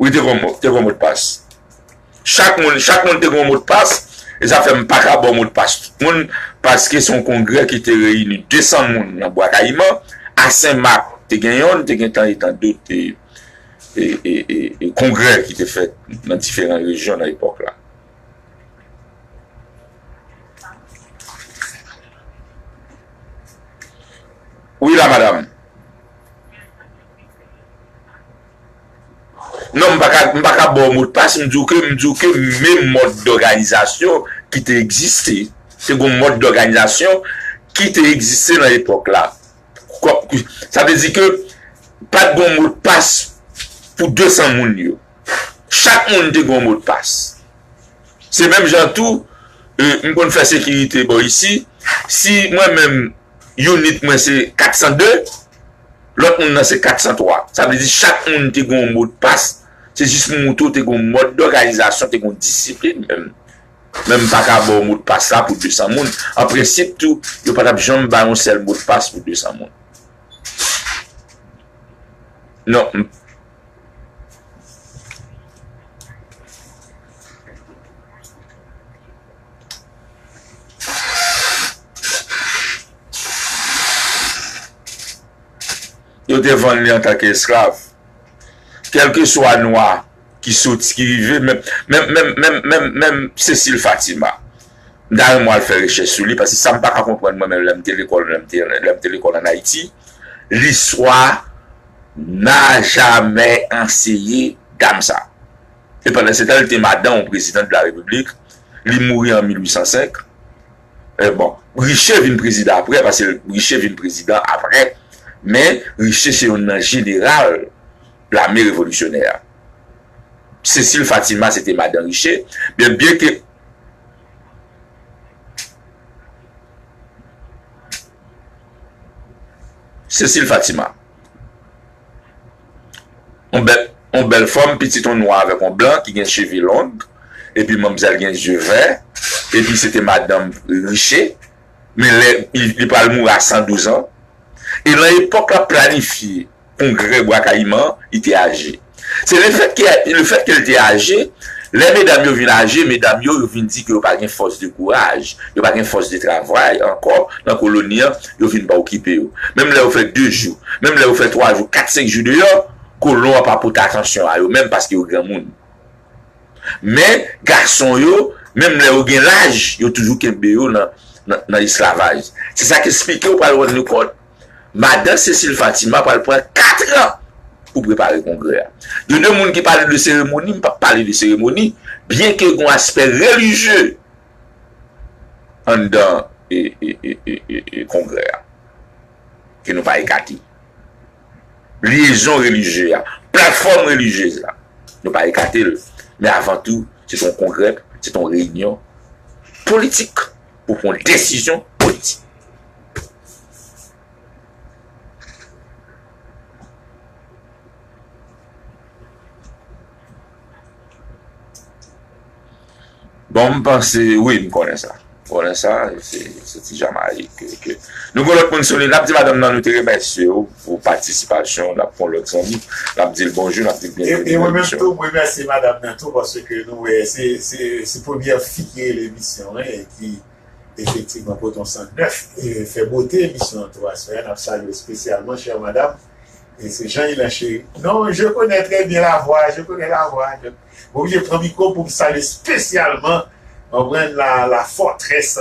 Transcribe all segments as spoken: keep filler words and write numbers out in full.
Wi, te gen mo-, te gen modpas. Chak moun, chak moun te gen modpas, e sa fè m pa ka ba w modpas tout moun, paske se yon kongrè ki te reyini de san moun nan Bwa Kayiman, a Sen Mak te gen yonn, te gen tan e tan dot, e, e, e, e, e kongrè ki te fèt nan diferan rejyon nan epòk la. Wi, la, madanm. Non, m pa ka, m pa ka ba w modpas, m di w ke, m di w ke menm mòd dòganizasyon ki te egziste, se yon mòd dòganizasyon ki te egziste nan epòk la. Kò-, sa vle di ke pa t gen modpas pou de san moun yo. Chak moun te gen modpas. Se menm jan tou, e, m konn fè sekirite bò isi. Si mwen menm, unit mwen se kat san de, lòt moun nan se kat san twa. Sa vle di chak moun te gen yon modpas. Se jis pou montre w te gen yon mòd dòganizasyon, te gen yon disiplin menm. Men m pa ka ba w modpas la pou de san moun. An prensip tou, yo pa t ap janm bay yon sèl modpas pou de san moun. Non, m- Yo te vann li antanke esklav. Kèlkeswa nwa ki soti, ki rive, menm, menm, menm, menm, menm, menm Cécile Fatima. M ta renmen w al fè rechèch sou li, paske sa m pa ka konprann mwen menm lè m te lekòl, lè m te, lè m te lekòl ann Ayiti, listwa n'a jamais enseigné dam sa. E pandan se tan, li te madan yon prezidan de la Repiblik, li mouri an mil uit san senk. E bon, Riché vin prezidan apre, paske Riché vin prezidan apre, men Riché se youn nan jeneral lame revolisyonè a. Cécile Fatima, se te madan Riché, byen, byen ke Cécile Fatima. Yon bèl, yon bèl fanm, pitit yon nwa avèk yon blan ki gen cheve long, epi manmzèl gen zye vè, epi se te madanm Riché, men lè li, li pral mouri a san douz an. E nan epòk l ap planifye kongrè Bwa Kayiman, li te aje. Se lefèt ke, lefèt ke l te aje, lè medam yo vin aje, medam yo, yo vin di ke yo pa gen fòs de kouraj, yo pa gen fòs de travay ankò nan koloni an, yo vin pa okipe yo. Menm lè yo fè de jou, menm lè yo fè twa jou, kat, senk jou deyò, kolon an pa pote atansyon a yo menm paske yo granmoun. Men, gason yo, menm lè yo gen laj, yo toujou kenbe yo nan, nan, nan esklavaj. Se sa k esplike w pral rann nou kont, madan Cécile Fatima pral pran katran pou prepare kongrè a. Gen de moun ki pale de seremoni, m p ap pale de seremoni, byen ke gen yon aspè relijye anndan, e, e, e, e, e, e kongrè a, ke nou pa ekate. Lyezon relijye a, platfòm relijyez la, nou pa ekate l. Men avan tou, se t on kongrè, se t on reyinyon politik pou pran desizyon politik. Bon, m panse, wi, m konnen sa. M konnen sa, se, se ti Jamayik ke, ke. Nou gen lòt moun sou liy. N ap di madanm nan, nou te remèsye w pou patisipasyon, n ap pran lòt zanmi, n ap di l bonjou, n ap di l e, byenveni e nan mwen menm emisyon tou, m remèsye madanm nan tou, paske nou wè, se, se, se premyè fi ki rele emisyon, wi, e ki efektivman pote yon sant nèf, e fè bote emisyon an tou aswè a. N ap salye w espesyalman, chère madame. E se Jean Ylan Chéry. Non, je connais très bien la voix, je connais la voix. Mwen oblije pran mikwo pou m salye espesyalman, konprann, la, la fortress,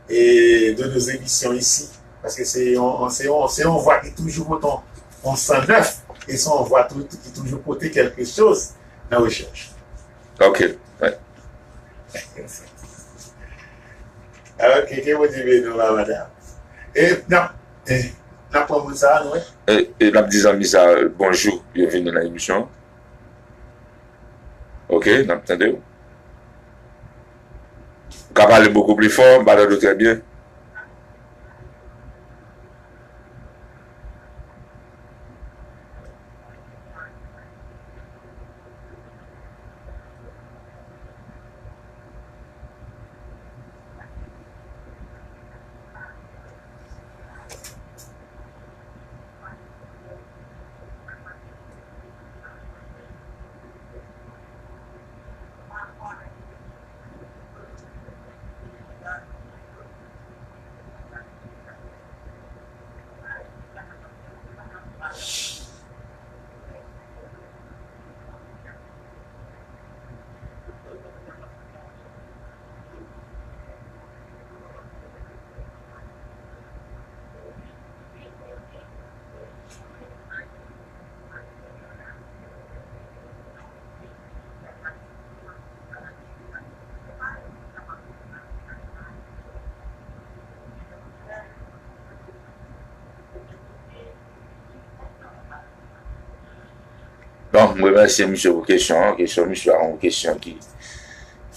e, de nos émissions ici. Paske se yon, se yon, se yon vwa ki toujou pote yon, yon san nèf, e se yon vwa tou, ki toujou pote kèlke choz nan rechèch. Ok, ouais. Ok, ke Bondye beni w, la, madanm. E, n ap, e, n ap pran moun sa a, nou, wi. E, e n ap di zanmi sa a, bonjou, byenveni nan emisyon. Ok, n ap tande w. Ou ka pale bokou pli fò, m pa tande w trè byen. Bon, m remèsye misye pou kesyon an. Kesyon misye a yon kesyon ki,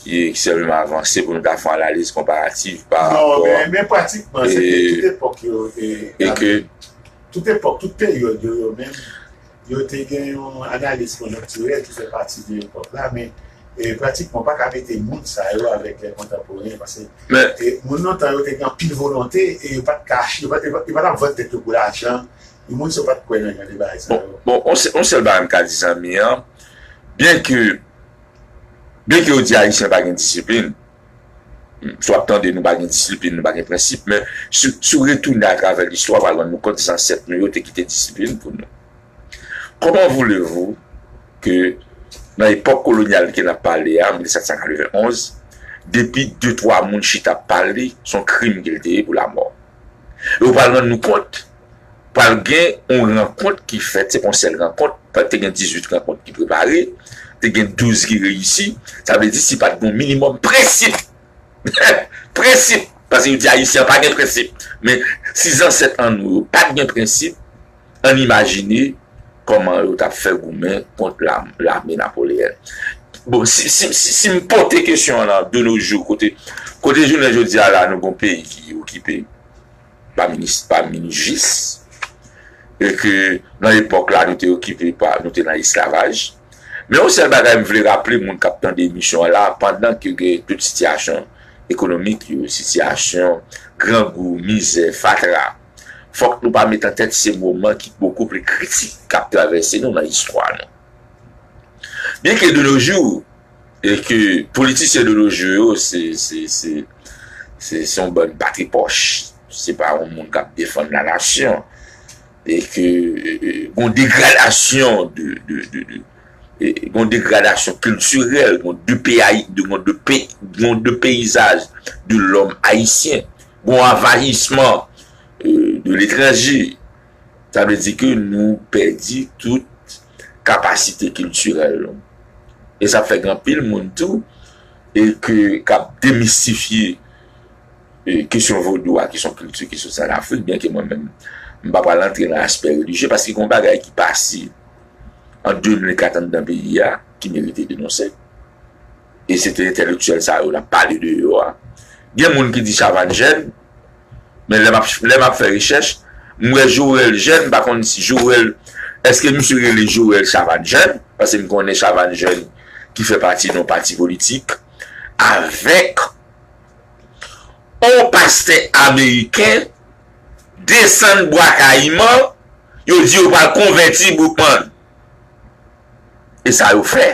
ki ekstrèmman avanse pou nou ta fè yon analiz konparativ pa rapò. Non, men, men pratikman, se te tout epòk yo, e, e ke tout epòk, tout peryòd yo, yo menm, yo te gen yon analiz konjonktirèl ki fè pati de epòk la, men, e, pratikman, pa ka mete moun sa yo avèk lè kontanporen, paske, e, moun lontan yo te gen anpil volonte, e yo pa t ka ach-, yo pa, yo pa, yo pa t ap vann tèt yo pou lajan, e moun sa yo pa t kwè nan jan de bagay sa yo. Bon, bon, on sèl, on sèl bagay m ka di zanmi an, byen ke, byen ke yo di Ayisyen pa gen disiplin, si w ap tande nou pa gen disiplin, nou pa gen prensip, men si, si w retounen atravè listwa, w pral rann nou kont zansèt nou yo te kite disiplin pou nou. Comment voulez-vous que nan epòk kolonyal ke n ap pale a, mil sèt san katrevenn onz, depi de twa moun chita ap pale, se yon krim ke l te ye pou lamò. E w pral rann nou kont, pral gen yon rankont ki fèt, se pa yon sèl rankont, te gen dizuit rankont ki prepare, te gen douz ki reyisi, sa vle di si pa t gen yon minimòm prensip, prensip, paske yo di Ayisyen pa gen prensip, men si zansèt an nou yo pa t gen prensip, ann imajine kòman yo t ap fè goumen kont la, lame napoleyèn. Bon, si, si, si, si m pote kesyon an lan, de nos jours, kote, kote jounen jodi a la, nou gon peyi ki okipe pa minis, pa minijis, e ke nan epòk la, nou te okipe pa, nou te nan esklavaj. Men yon sèl bagay m vle raple moun k ap tande emisyon an la, pandan ke gen tout sitiyasyon ekonomik yo, sitiyasyon grangou, mizè, fatra, fòk nou pa met an tèt se moman ki bokou pli kritik k ap travèse nou nan istwa nou. Byen ke de nos jours, e ke politisyen de nos jours yo, se, se, se, se, se yon bann patripòch. Se pa yon moun k ap defann lanasyon. E ke, e, e, gon degradasyon de, de, de, de, e, gon degradasyon kiltirèl, gon depeyi-, de, gon depe-, gon depeyizaj de lòm ayisyen, gon avayisman, e, de letranje. Sa vle di ke nou pèdi tout kapasite kiltirèl nou. E sa fè gen anpil moun tou, e ke, k ap demistifye, e, kesyon vodou a, ki se yon kilti ki soti ann Afrik, byen ke mwen menm, m pa pral antre nan aspè relijye, paske gen yon bagay ki pase an de mil kat anndan peyi a, ki merite denonse. E se te entèlektyèl sa yo n ap pale de yo a. Gen moun ki di Chavannes jèn, men lè m ap, lè m ap fè rechèch, m wè Joel jèn, m pa konn si Joel, èske misye rele Joel Chavannes jèn, paske m konnen Chavannes jèn ki fè pati de yon pati politik, avèk yon pastè ameriken desann Bwa Kayiman, yo di yo pral konvèti Boukman. E sa yo fè,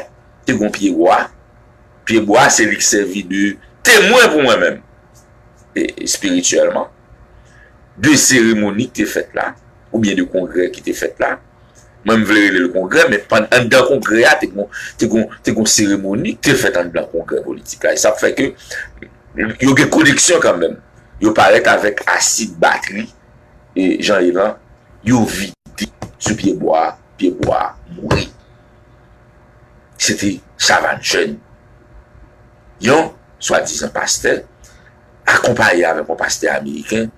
te gon pyebwa. Pyebwa, se li k sèvi de temwen pou mwen menm, e, espirityèlman. De seremoni k te fèt la, oubyen de kongrè ki te fèt la. Mwen, m vle rele l kongrè, men pann-, anndan kongrè a, te gon, te gon, te gon seremoni k te fèt anndan kongrè politik la. E sa fè ke yo gen koneksyon kanmenm. Yo parèt avèk asid batri, e, Jean Elan, yo vide sou pyebwa a, pyebwa a mouri. Se te Chavannes jèn. Yon swadizan pastè, akonpaye avèk yon pastè ameriken,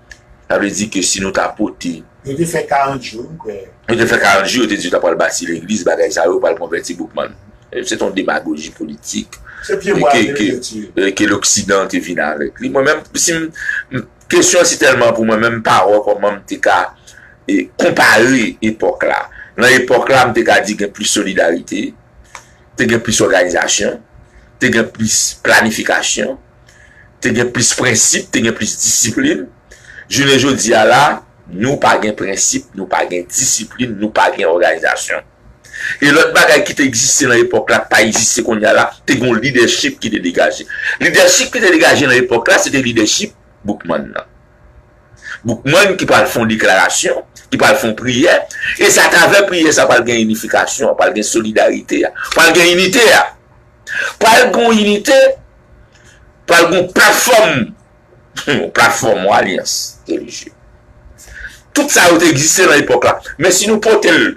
sa vle di ke si nou ta pote. Yo te fè karant jou, m kwè. Yo te fè karant jou, yo te di yo ta pral bati legliz, bagay sa yo, pral konvèti Boukman. E, se te yon demagoji politik. Se pyebwa a te vle tiye. E, ke Loksidan te vin avèk li. Mwen menm, si m, m, kesyon an se tèlman pou mwen menm, m pa wè kòman m te ka, e, konpare epòk la. Nan epòk la, m te ka di gen plis solidarite, te gen plis òganizasyon, te gen plis planifikasyon, te gen plis prensip, te gen plis disiplin. Jounen jodi a la, nou pa gen prensip, nou pa gen disiplin, nou pa gen òganizasyon. E lòt bagay ki te egziste nan epòk la, k pa egziste kounye a la, te gen yon lidèchip ki te degaje. Lidèchip ki te degaje nan epòk la, se te lidèchip Boukman nan. Boukman ki pral fè yon deklarasyon, ki pral fè yon priyè, e se atravè priyè sa pral gen inifikasyon, pral gen solidarite a, pral gen inite a. Pral gen yon inite, pral gen yon platfòm, yon platfòm, yon alyans relijye. Tout sa yo te egziste nan epòk la. Men si nou pote l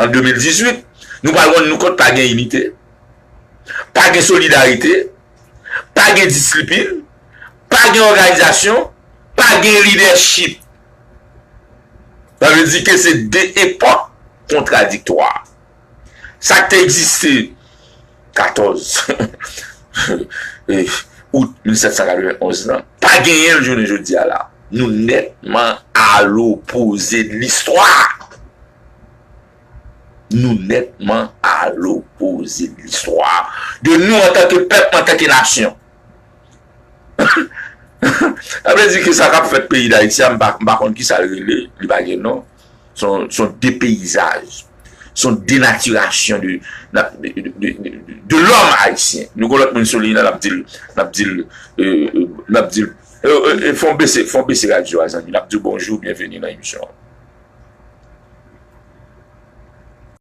an de mil dizuit, nou pral rann nou kont pa gen inite, pa gen solidarite, pa gen disiplin, pa gen òganizasyon, pa gen lidèchip. Sa vle di ke se de epòk kontradiktwa. Sa k te egziste katòz e, out mil sèt san katrevenn onz lan, pa genyen l jounen jodi a la. Nou nètman alopoze de listwa. Nou nètman alopoze de listwa. De nou antanke pèp, antanke nasyon. Sa vle di ke sa k ap fèt peyi Dayiti a, m pa, m pa konn ki sa l rele, li pa gen non. Se yon, se yon depeyizaj. Se yon denatirasyon de, de, de, de, de, de lòm ayisyen. Nou gon lòt moun sou liy la, n ap di l, n ap di l, euh, euh, n ap di l, euh, euh, euh, fè w bese, fè w bese radyo a, zanmi. N ap di w bonjou, byenveni nan emisyon an.